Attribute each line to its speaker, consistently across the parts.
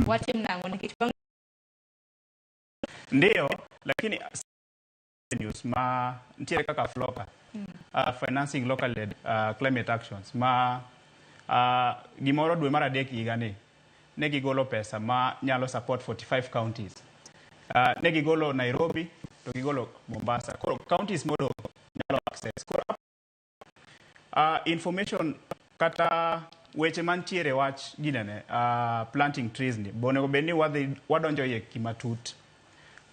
Speaker 1: Watim nang'o nikech bang'
Speaker 2: Ndiyo, lakini news ma nitiere kaka FLLoCA, Financing Local Led Climate Actions, ma gimoro dwe mar adek higa ni ne gigolo pesa ma nyalo support 45 counties. Ne gigolo Nairobi to gigolo Mombasa. Koro counties modong' nyalo access. Koro information kata weche mantiere wach ginene planting trees ni bonego bed ni wadhi wadonjo iye kimatut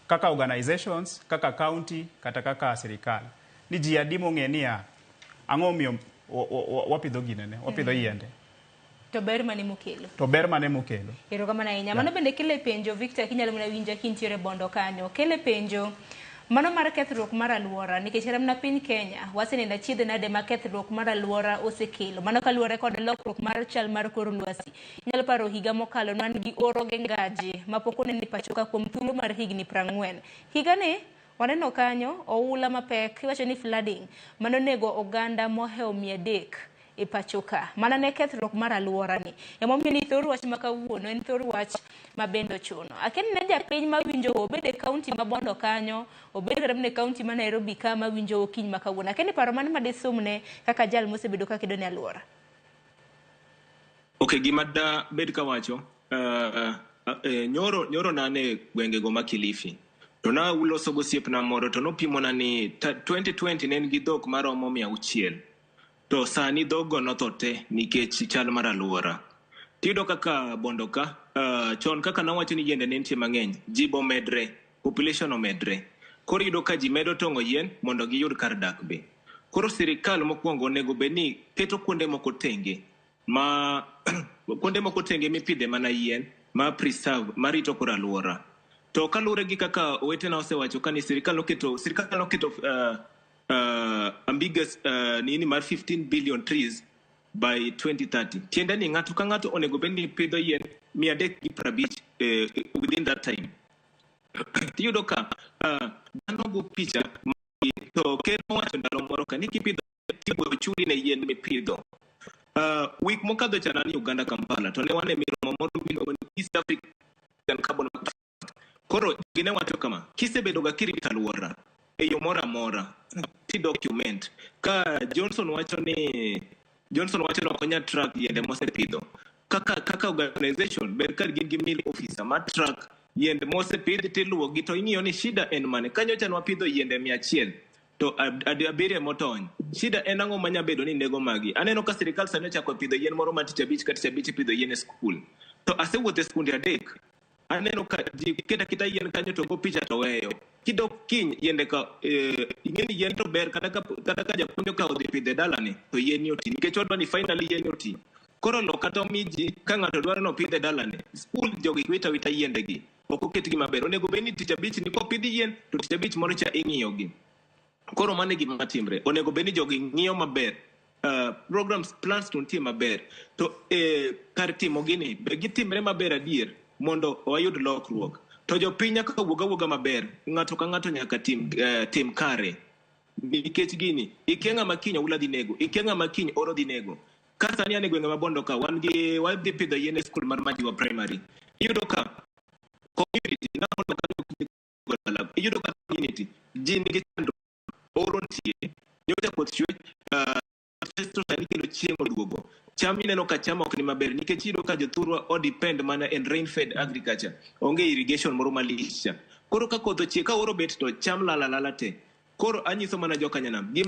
Speaker 2: kaka organizations, kaka county, kata kaka sirikal, ni ji adi mong'e niya ang'o momiyo wapidho ginene, wapidho yiende.
Speaker 1: To ber mane mokelo?
Speaker 2: To ber mane mokelo?
Speaker 1: Erokamano ahinya. Mano bende kele penjo, Victor, kinyalo mana winja kintiere Bondo kanyo. Kele penjo mano mar kethruok mar aluora, nikech kata mana piny Kenya waseneno achiedh nade ma kethruok mar aluora osekelo. Mano kaluwore kod lokruok mar chal mar kor lwasi. Inyalo paro higa mokalo ne wan gi oro gi ngaji mapok onen e pacho ka kuom thuolo mar higni 40. Higani waneno kanyo oula mapek, iwacho ni flooding manonego oganda mohewo 300 e pacho ka. Mana ne kethruok mar aluora ni. Emomiyo ni thor wach ma kawuono en thor wach ma bende ochuno. Akia ni ne japiny mawinjo obed e kaunti ma Bondo kanyo, obed kata mana e kaunti ma Nairobi ka mawinjo okinyi ma kawuono. Akia ni paro mane madisumne kaka jal mosebedo ka kedo ne aluora.
Speaker 3: Ok, gima da bed kawacho, nyoro nane gwengego ma Kilifi. To nauloso gosiepna moro to nopimona ni 2020 ne en gi dhok maromo 600. To sani dhokgo notho te nikech chal mar aluora. Tiyudo kaka Bondo ka, chon kaka nawacho ni yiende ne nitie mang'eny, ji bomedre, population omedre. Koro iyudo ka ji medo tong'o yien mondo giyud kar dak be. Koro sirikal mokwongo onego bed ni keto kuonde moko tenge ma kuonde moko tenge mipidhe mana yien ma preserve marito kor aluora. To kaluwore gi kaka owetena osewacho ka ni sirikal noketo ambiguous nini mar 15 billion trees by 2030. Tiende ni ng'ato ka ng'ato onego bed ni pidho yien 350 within that time. Tiyudo ka dhano go picha to ker nowacho ndalo moro ka ni kipidho tibiro chuli ne yien mipidho. Week mokadho cha nani Uganda Kampala to ne wan e miromo moro miluongo ni East African Carbon. Koro gine wacho kama, kisebedo ga kirito aluora e yo moro amora ti document ka Johnson wacho ni ok onyal track yiende mosepidho kaka organization ber ka gin gi mill officer ma track yiende mosepidh tiluwo gi to ing'iyo ni shida en mane. Ka nyocha nwapidho yiende 100 to 70 motony, shida en ang'o manya bedo ni nego magi? Aneno ka sirikal sani ochako pidho yien moro ma tich abich ka tich abich ipidho yien e skul, to asewuotho e skunde adek, aneno ka ji keto aketa yien kanyo to go picha to weyo. Kidok kiny yiende ka ing'e ni yien to ber kata ka japuonj okawo dhi pidho e dalane to yien ni oti nikech wadwa ni finally yien oti. Koro lo kata omi ji ka ng'ato dwaro ni opidh e dalane skul, jogi wito awita yiende gi ok oketgi maber. Onego bed ni tich abich ni kopidh yien to tich abich moro cha ing'iyo gi. Koro mano e gima timre. Onego bed ni jogi ng'iyo maber programs, plans to nitie maber to kar timo gini be gitimre maber adier mondo wayud lokruok. To jopiny nyaka wuog awuoga maber, ng'ato ka ng'ato nyaka tim kare nikech gini ikia ng'ama kiny oula dhi nego, ikia ng'ama kiny oro dhi nego. Ka sani an e gwenge ma Bondo ka wan gi wadhi pidho yien e skul mar Majiwa Primary, iyudo ka community namondo kanyo, iyudo ka community ji nigi chandruok, oro nitie, nyocha koth chwe to sani kendo chieng' oduogo, cham ineno ka cham ok ni maber nikech iyudo ka jothurwa o depend mana en rain fed agriculture, onge irrigation moro malich cha. Koro ka koth ochie ka oro bet to cham lal alala te. Koro anyiso mana jokanyanam gima